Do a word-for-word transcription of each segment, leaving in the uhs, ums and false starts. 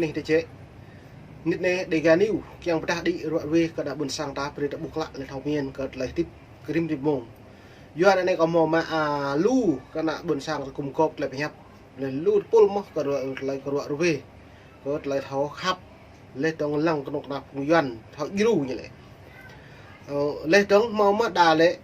Anih tơ čĕ. Nĭt anei Dega News kiăng pơdah đĭ ruă ruê kơ ană ƀuôn sang ta brei ta ƀuh klă leh thâo mĭn kơ tlei hdĭp kơ rĭm rĭm mông. Yuăn anei kâo mâo mă, a, lu kơ ană ƀuôn sang ta gum gôp tlei pơhiăp. Leh lu tơpul mơh kơ ruă, tlei kơ ruă ruê. Kơ tlei thâo khăp. Leh dơ̆ng lăng knŭk kna phung Yuăn thâo djru ñu lĕ. Ơ, leh dơ̆ng mâo mă đa lĕ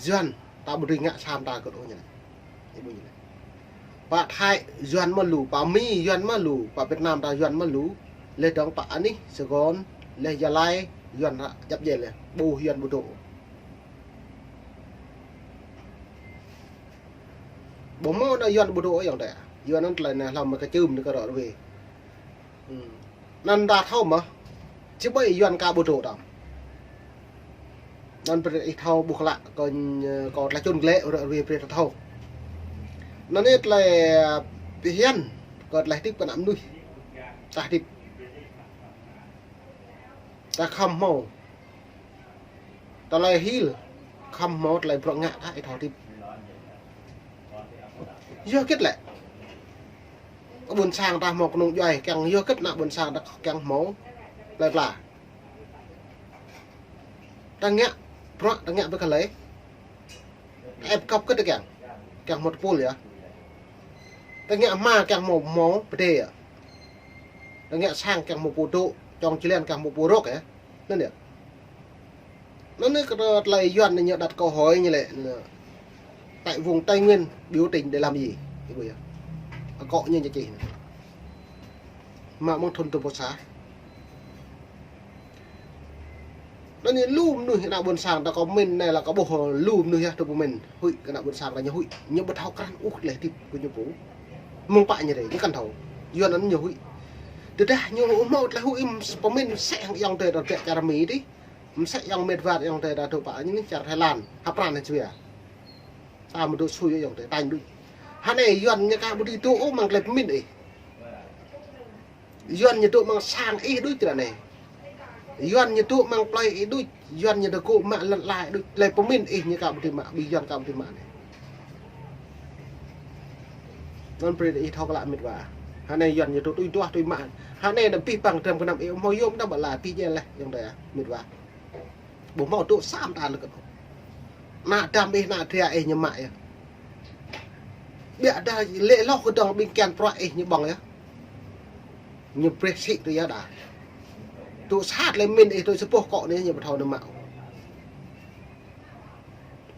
Yuăn ta ƀu dưi ngă sa mta kơ ôh ñu lĕ. Ih ƀuh ñu lĕ. Pă Thái Yuăn mă lu, pă Mi Yuăn mă lu, pă Việt Nam ta Yuăn mă lu. Leh dơ̆ng pă anih Sài Gòn, leh Gia Lai Yuăn hră djăp jel leh. Ƀu Yuăn ƀu dôk. Ƀu mâo anăn Yuăn ƀu dôk ayŏng adei. Yuăn anăn tlei anei hlăm kơ čưm anei kơ ruă ruê. Hmm. Anăn ta thâo mơh. Či ƀai Yuăn ka ƀu dôk đăm. Anăn brei ih thâo ƀuh klă kơ, kơ tlei čŭn glĕ ruă ruê brei ta thâo. Anăn anei tlei, a, pơhiăp kơ tlei hdĭp kơ ană mnuih. Ta hdĭp. Ta khăm hmâo. Tlei hil khăm hmâo tlei bruă ngă ta ih thâo hdĭp. Yua kơ lĕ. Ƀuôn sang ta hmâo knŭng djuai kiăng yua kơ ană ƀuôn sang ta kiăng hmâo plei pla. Ta ngă bruă ta ngă bi kơ lei. Ĕp kăp kơ ta kiăng. Kiăng hmâo tơpul yơh. Ta ngă hma kiăng hmâo hmâo pơdê yơh. Ta ngă sang kiăng hmâo pô dôk, čŏng čilian kiăng hmâo pô rôk yơh. Anăn yơh. Anăn anei kơ tlei Yuăn anei ñu đặt câu hỏi ñu lĕ, anăn. Tại vùng Tây Nguyên biểu tình để làm gì? Ih ƀuh yơh. Akŏ ñu ñu čih. Mă mơ̆ng thŭn dua êbâo sa. Anăn anei lu mnuih ană ƀuôn sang ta kâo mĭn anei lĕ kâo ƀuh lu mnuih yơh tơ pơmĭn. Huĭ kơ ană ƀuôn sang kơ ñu huĭ. Ñu ƀu thâo krăn ôh tlei hdĭp kơ ñu pô. Mơ̆ng pă ñu rei, ñu kăn thâo. Yuăn anăn ñu huĭ. Tơdah ñu hmâo tlei huĭ msĕ pơmĭn msĕ hŏng ayŏng adei ta biă čar Mi dih. Msĕ ayŏng mĕt wa ayŏng adei ta dôk pă ñu anei čar Thái Lan. Hăp pran anei jua. Ta mă dôk sui ayŏng adei tañ đuč. Hơnei Yuăn ñu ka ƀu dưi dôk ôh mơ̆ng tlei pơmĭn ih. Yuăn ñu dôk mơ̆ng sang ih đuč tơdah anei. Yuăn ñu dôk mơ̆ng plei ih đuč. Yuăn ñu dôk mă lăn ala ih đuč. Tlei pơmĭn ih ñu ka ƀu dưi mă, ƀing Yuăn ka ƀu dưi mă anei. Anăn brei ih thâo klă mĕt wa. Hơnei Yuăn ñu dôk tui duah tui mă. Hơnei anăn pih păng dram gơnam ih hmâo yuôm đăm ƀă la pih jel leh ayŏng adei mĕt wa. Ƀu mâo dôk sa mta lĕ kơ. Ană dăm ih, ană dra ih ñu mă yơh. Biă dah lĕ hloh kơ dơ̆ng ƀing kian bruă ih ñu ƀơ̆ng yơh. Ñu brei sĭ tui yơh đa. Dôk sa tlei mĭn ih tui sa boh akŏ anei ñu ƀu thâo anăn mă.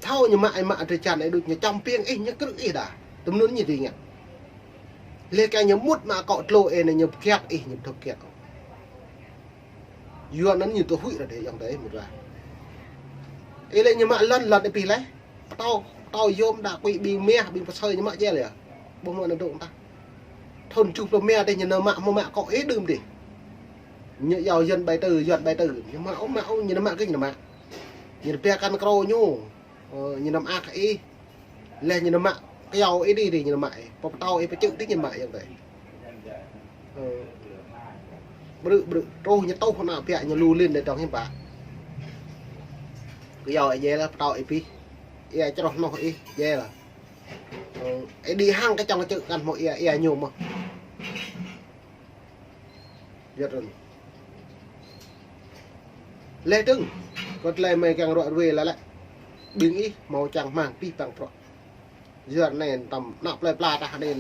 Thâo ñu mă ih mă drei čan ih đuč ñu čăm piêng ih ñu krư̆ ih đa. Tơm anăn ñu dưi ngă. Leh kiăng ñu mŭt mă akŏ tlô ih anei ñu kiăk ih ñu ƀu thâo kiăk. Yuăn anăn ñu tơ huĭ ra dih ayŏng adei mĕt wa. Ih lĕ ñu mă lăn lăn ih pih leh. Pơtâo, pơtâo yuôm đa kui ƀing mia, ƀing pơsơi ñu mă jel yơh. Ƀuh mơ̆ anăn dôk mta. Thŭn kjuh pluh mia dih ñu nao mă, mâo mă akŏ ih đưm dih. Ñu yua Yuăn bai tư, Yuăn bai tư. Ñu mă ôh, mă ôh, ñu nao mă kơ ñu nao mă. Ñu pia kăn krô ñu. Ơ, ñu nao mă kơ ih. Leh ñu nao mă kyâo ih dih, dih ñu nao mă ih. Pô pơtâo ih pơčư̆ dih ñu mă ayŏng adei. Ơ. Brư̆, brư̆, truh ñu tuh ană biă ñu lu lin dih dơ̆ng hiam pă. Kyâo ih jel leh, pơtâo ih pih. Ia čroh noh ih jel leh. Ơ, ih đĭ hăng kơ čŏng čư̆ kăn hmâo ia, ia ñu mơh. Yơh run. Leh dơ̆ng, kơ tlei mei kiăng ruă ruê leh lĕ. Ƀing ih mâo čang hmăng pih păng bruă. Yua anei tăm ană plei pla ta anei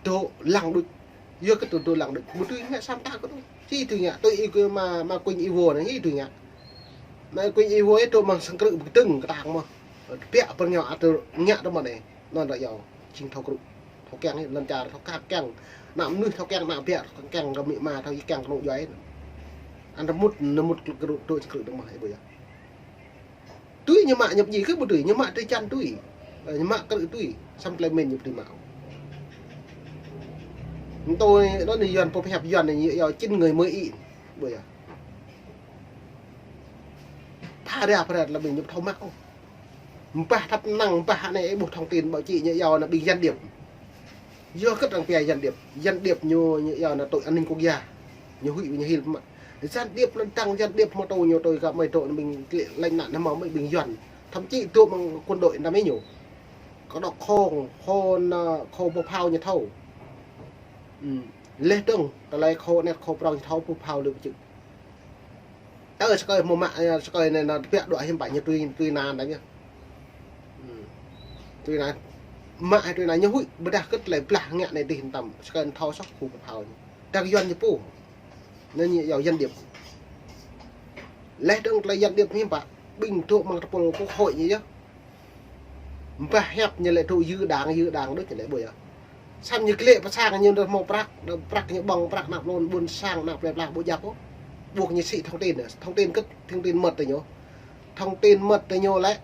dôk lăng đuč. Yua kơ dôk lăng đuč. Ƀu dưi ngă sa mta kơ dôk. Či dưi ngă. Tui ih kơ mă, mă kuñ ih wô anei, ih dưi ngă. Mă kuñ ih wô ih dôk mơ̆ng sang krư̆ bi kdơ̆ng ktang mơh. Biă pơ ngă atơ ngă tơ mơ̆ anei. Anăn ta yua. Jing thâo krư̆. Thâo kiăng ih, lăn čar, thâo kiăng, kiăng. Ană mnuih thâo kiăng, ană biă, thâo kiăng kơ amĭ ama, thâo kiăng knŭk djuai. Anăn ta mŭt, anăn mŭt krư̆, krư̆, dôk krư̆ dơ̆ng mơh, ih ƀuh yơh. Tui ñu mă ñu pơjing kơ ƀu dưi, ñu mă drei čan tui. Ơ, ñu mă krư̆ tui, sa tlei mĭn ñu ƀu dưi mă. Mtô anei, anăn Yuăn pô pơhiăp Yuăn anei, yua chín người mười ih. Ƀuh yơh. Phara, phara tlei mĭn ñu ƀu thâo mă ôh. Mbah thâo năng, mbah anei ih ƀuh thông tin báo chí ñu yua anăn ƀing gián điệp. Yua kơ arăng pia gián điệp. Gián điệp ñu, ñu yua anăn tội an ninh quốc gia. Ñu huĭ ñu hil mă. Gián điệp anăn dăng gián điệp mă tui ñu tui kơ mei dôk anăn ƀing tlĕ lĕ anăn mâo mei ƀing Yuăn. Thậm chí dôk mơ̆ng quân đội anăn mei ñu. Kơ dôk khŏng, khŏng, khŏng bơphao ñu thâo. Leh dơ̆ng, tơlơi khô anet khô prŏng thâo pô phao lĕ pơčư̆. Ơ, sa kơi mâo mă, ơ, sa kơi anei nao tơbiă đuĕ hiam pă ñu tui, tui anăn đa ñu. Tui anăn. Mă hĕ tui anăn ñu huĭ, ƀiădah kơ tơlơi blah ngă anei dih mtam, sa kơi thâo soh pô phao ñu. Đang yuăn ñu pô. Anăn ñu yua dân điệp. Leh dơ̆ng tơlơi dân điệp hiam pă, ƀing dôk mơ̆ng tơpul quốc hội ñu yơh. Mbah hiăp ñu lĕ dôk yư đảng, yư đảng đuč ñu lĕ ƀuh yơh. Săm ñu klĕ pơ sang ñu nao mâo prăk, prăk ñu ƀơ̆ng prăk anăp lŏn ƀuôn sang anăp plei pla ƀu djăp ôh. Ƀuh ñu sĭ thông tin, thông tin kơ, thông tin mật tơ ñu. Thông tin mật tơ ñu lĕ.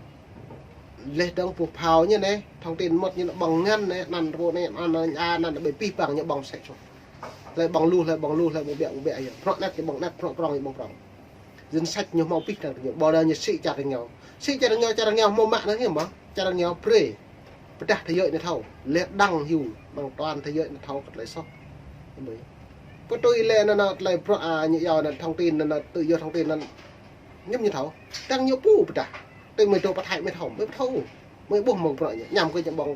Leh dơ̆ng pô phao ñu anei, thông tin mật ñu ƀơ̆ng ngăn anei, anăn rô anei, anăn anăn anăn ƀai pih păng ñu ƀơ̆ng sĕ soh. Hlei ƀơ̆ng lu, hlei ƀơ̆ng lu, hlei ƀơ̆ng ƀiă, ƀơ̆ng ƀiă yơh. Prŏng anet ñu ƀơ̆ng anet, prŏng prŏng ñu ƀơ̆ng prŏng. Danh sách ñu mâo pih đang ñu, ƀudah ñu sĭ čar rơngiao. Sĭ čar rơngiao, čar rơngiao mâo mă năng ñu mơh, čar rơngiao brei. Pơdah thế giới anei thâo, leh đăng hiu, mơ̆ng toàn thế giới anei thâo kơ tơlơi soh. Pơtui leh anăn, anăn tơlơi prŏng, a, ñu yua anăn thông tin, anăn tự do thông tin anăn. Ñăm ñu thâo, đang ñu pô pơdah. Tui mơi dôk pơ Thái mơi thâo, mơi thâo. Mơi ƀuh mơ̆ng prŏng ñu, ñăm kơ ñu ƀơ̆ng.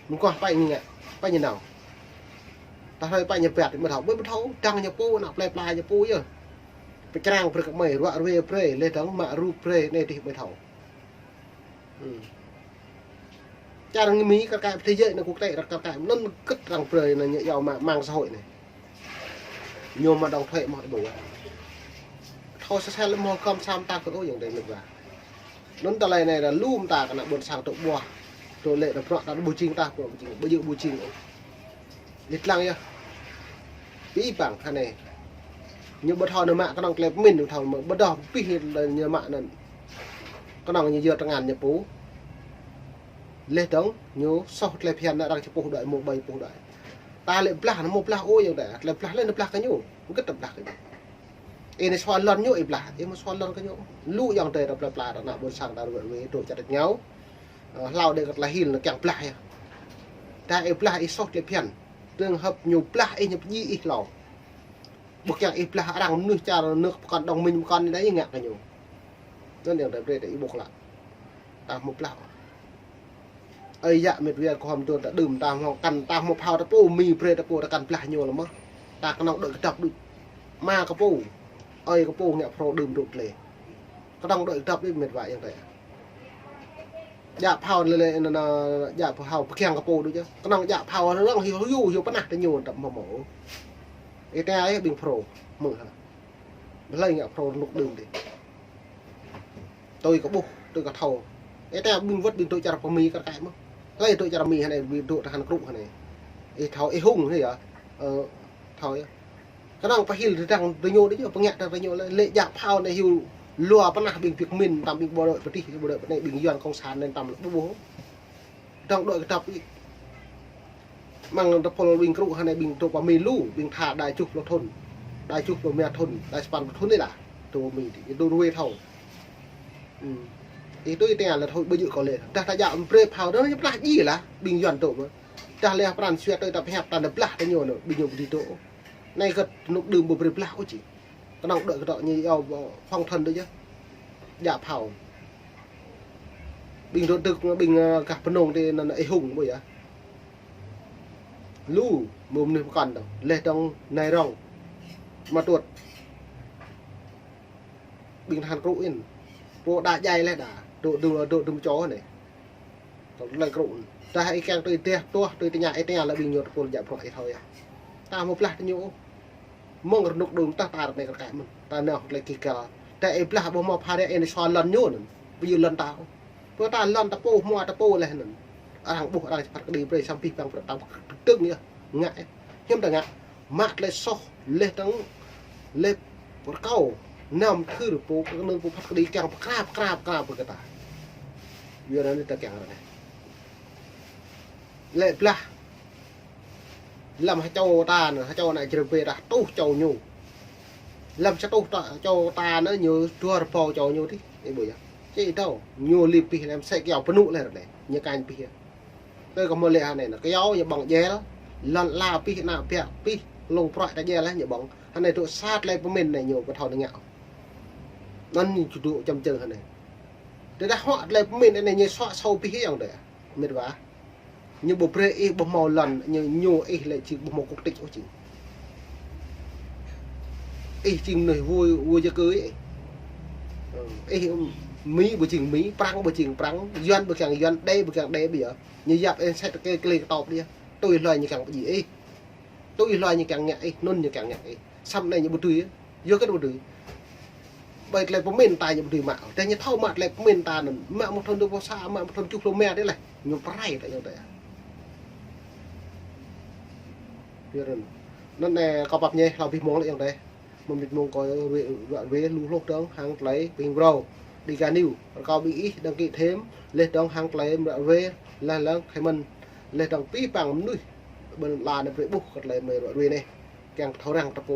Mơ̆ng kơ pă ñu ngă, pă ñu nao. Tah hlei pă ñu ƀiă mơi thâo, mơi thâo, đang ñu pô, anăp plei pla ñu pô yơh. Pơčrang brei kơ mơi, ruă ruê brei, leh dơ̆ng mă rup brei, anei dih mơi thâo. Čar Mi kar kaĭ thế giới anăn quốc tế, kar kaĭ anăn kơ arăng brei anăn ñu yua mă mạng xã hội anei. Ñu mă đóng thuế mơh ƀuh. Thâo sa sel mơh kăm sam ta kơ ôh yang dei mĭt wa. Anăn tơlơi anei đa lu mta kơ ană ƀuôn sang tŭ ƀuah. Tŭ lĕ đa prŏng ta ƀu jing ta, prŏng ƀu jing, ƀu jing ƀu jing ôh. Ih dlăng yơh. Pih păng hơnei. Ñu ƀu thâo nao mă knŏng tơlơi pơmĭn ñu thâo mă ƀơdah pih ñu mă anăn. Knŏng ñu yơr tơngan ñu pô. Leh dơ̆ng ñu soh tơlơi phiăn anăn arăng či pô đuĕ mâo ƀai pô đuĕ. Ta lĕ blah anăn mâo blah ôh yang dei. Tơlơi blah leh anăn blah kơ ñu. Gĭt ta blah kơ ñu. Ih anei sua lăn ñu ih blah, ih mâo sua lăn kơ ñu. Lu yang dei ta plei pla ta ană ƀuôn sang ta ruă ruê dôk čar rơngiao. Ơ, hlâo dei kơ tơlơi hil anăn kiăng blah yơh. Ta ih blah ih soh tơlơi phiăn. Trường hợp ñu blah ih ñu pơdjai ih hlâo. Ƀu kiăng ih blah arăng mnuih čar nước pơkŏn đồng minh pơkŏn anei ngă kơ ñu. Anăn yang dei brei ta ih ƀuh lă. Ta mâo blah. Ơi yă mĭt wa kơ hŏm tuôn ta đưm ta mâo kăn ta mâo phao ta pô Mi brei ta pô ta kăn blah ñu lĕ mơh. Ta knŏng đuĕ kdăp đuč. Mă kơ pô. Ơi kơ pô ngă Phrô đưm dôk tlê. Knŏng đuĕ kdăp đuč mĭt wa yang dei. Djă phao lĕ lĕ anăn, anăn djă phao pơkiăng kơ pô đuč yơh. Knŏng djă phao rơ̆ng hiu hiu hiu pơnah ta ñu tăp mâo mâo. Ih ta ih ƀing Phrô mơ̆ng hă. Hlei ngă Phrô rơnŭk đưm dih. Tui kơ ƀuh, tui kơ thâo. Ih ta ƀing wăt ƀing dôk čar pơ Mi kar kaĭ mơh. Hlei dôk čar Mi hơnei, ƀing dôk tơhan krŭ hơnei. Ih thâo, ih hŭng hă yơh. Ơ, thâo yơh. Knŏng pơhil dơ̆ng tơ ñu đuč yơh, pơngă dơ̆ng tơ ñu lĕ, lĕ djă phao anei hiu lua pơnah ƀing Việt Minh, mtam ƀing bộ đội pơtih, bộ đội pơtih, ƀing yuăn cộng sản anei mtam lĕ ƀuh ƀuh. Dơ̆ng đuĕ kdăp ih. Mơ̆ng tơpul ƀing krŭ hơnei ƀing dôk pơ Mi lu, ƀing tha đa čuh pluh thŭn. Đa čuh pluh êma thŭn, đa sa păn pluh thŭn anei lah. Dôk Mi dih, dôk ruê thâo. Ih tui ih tơña lĕ thâo ƀu djơ̆ kơ lĕ. Dah ta djă brei phao dơ̆ng ñu plah djiê lah, ƀing yuăn dôk mơh. Dah leh pran sua tui ta pơhiăp ta nao blah ta ñu nao, ƀing ñu ƀu djơ̆ dôk. Anei kơ rơnŭk đưm ƀu brei blah ôh či. Knŏng đuĕ kdŏ ñu yua phong thần đuč yơh. Djă phao. Ƀing dôk dôk ƀing, ơ, gah Mnông dih anăn ih hŭng ƀuh yơh. Lu, mâo mnuih pơkŏn dơ̆ng. Leh dơ̆ng nai rŏng. Mă tuôt. Ƀing tơhan krŭ in. Pô đa djai leh đa. Dôk, dôk, dôk dŭm čô anei. Tơl lei krŭ. Dah ih kiăng tui deh tuah, tui tơña ih tơña lĕ ƀing ñu tơpul djă bruă ih thâo yơh. Ta mâo blah tơ ñu ôh. Mơ̆ng rơnŭk đưm tah ta rơnei kar kaĭ mơ̆n. Ta nao hlei kih kal. Ta ih blah ƀuh mâo phara ih anei sua lăn ñu anăn. Ƀu djơ̆ lăn ta ôh. Pơ ta lăn ta pô, hmua ta pô leh anăn. Arăng ƀuh arăng phat kđi brei săm pih păng brei ta dơ̆ng yơh. Ngă yơh. Hiam ta ngă. Mă tơlơi soh leh dơ̆ng leh rơkâo. Năm thưr pô, kơ nơ̆ng pô phat kđi kiăng pơkra, pơkra, pơkra pơ kơ ta. Yua anăn ta kiăng arăng. Lĕ blah. Lăm hčâo ta anăn, hčâo anăn jrê bê dah tuh čô ñu. Lăm sa tuh ta, čô ta anăn ñu dua rơbâo čô ñu dih. Ih ƀuh yơh. Či thâo, ñu lip pih lăm sĕ kyâo pơnŭ leh anei. Ñu kañ pih yơh. Tơ kơ mâo lĕ hơnei anăn, kyâo ñu ƀơ̆ng djel, lăn ala pih, ană biă pih, lông pruă ta djel leh ñu ƀơ̆ng. Hơnei dôk sa tơlơi pơmĭn anei ñu ƀu thâo nao ngă. Anăn ñu dôk čăm čơ̆ng hơnei. Tơdah huă tơlơi pơmĭn anei ñu suă sâo pih yơh yang dei. Mĭt wa. Ñu ƀu brei ih ƀu mâo lăn, ñu, ñu ih lĕ jing ƀu mâo quốc tịch ôh jing. Ih jing mnuih vô, vô gia cư ih. Ih, ưm, Mi ƀu jing Mi, Prăng ƀu jing Prăng, Yuăn ƀu kiăng Yuăn, Đê ƀu kiăng Đê bây giờ. Ñu yap ih sĕ kơ klei ktop đi. Tui hluê ñu kiăng pơjing ih. Tui hluê ñu kiăng ngă ih, anăn ñu kiăng ngă ih. Săm anei ñu ƀu dưi, yua kơ ƀu dưi. Ƀai klei pơmĭn ta ñu ƀu dưi mă. Tơdah ñu thâo mă klei pơmĭn ta anăn, mă mơ̆ng thŭn dua pluh sa, mă mơ̆ng thŭn kjuh pluh êma dih leh. Ñu prai ta ayŏng adei. Anăn, anăn, ơ, kâo pap ñe, hlâo bi mông leh ayŏng adei. Mơ̆ng mĭt mông kâo ruă ruê lu hluh dơ̆ng hăng klei ping brâo. Đi kơ anei, rơkâo bi ih đăng ký thêm, leh dơ̆ng hăng klei mră ruê, leh lăng kơ mơ̆n, leh dơ̆ng pih păng mnuih ƀơi lăn ala anei brei ƀuh kơ klei mră ruê anei. Kiăng thâo răng ta pô.